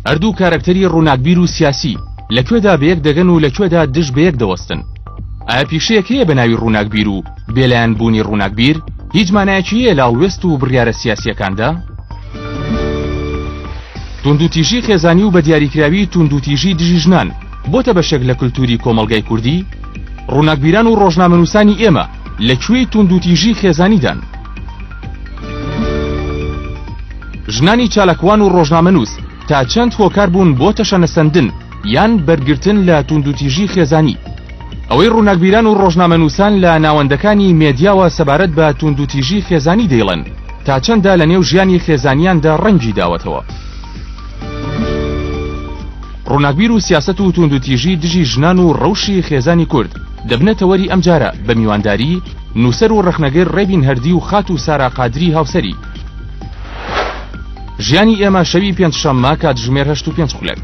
هەردوو کارەکتەری ڕووناکبیر و سیاسی لە کوێدا بەیەک دەگەن و لە کوێدا دژ بەیەک دەوەستن؟ ئایا پیشەیەک هەیە بە ناوی ڕووناکبیر و بێلایەن بوونی ڕووناکبیر هیچ مانایەکی هەیە لە هەڵوێست و بڕیارە سیاسییەکاندا؟ توندوتیژی خێزانی و بە دیاریکراوی توندوتیژی دژی ژنان بۆتە بەشێک لە کلتوری کۆمەڵگای کوردی؟ ڕووناکبیران و ڕۆژنامەنووسانی ئێمە لە کوێی توندوتیژی خێزانیدان؟ ژنانی چالاکوان و ڕۆژنامەنووس تا چەند هۆکار بوون بۆ تەشەنەسەندن یان بەرگرتن لە توندوتیژی خێزانی؟ ئەوەی ڕووناکبیران و ڕۆژنامەنووسان لە ناوەندەکانی مێدیاوە سەبارەت بە توندوتیژی خێزانی دەیڵێن تا چەندە لە نێو ژیانی خێزانیاندا ڕەنگی داوەتەوە؟ ڕووناکبیر و سیاسەت و توندوتیژی دژی ژنان و ڕەوشی خێزانی کورد دەبنە تەوەری ئەمجارە بە میوانداری نووسەر و ڕەخنەگر ڕێبین هەردی و خاتوو سارا قادری هاوسەری. ژیانی ئێمە شەوی پێنجشەممە کاتژمێر 8 و 5 خولەک.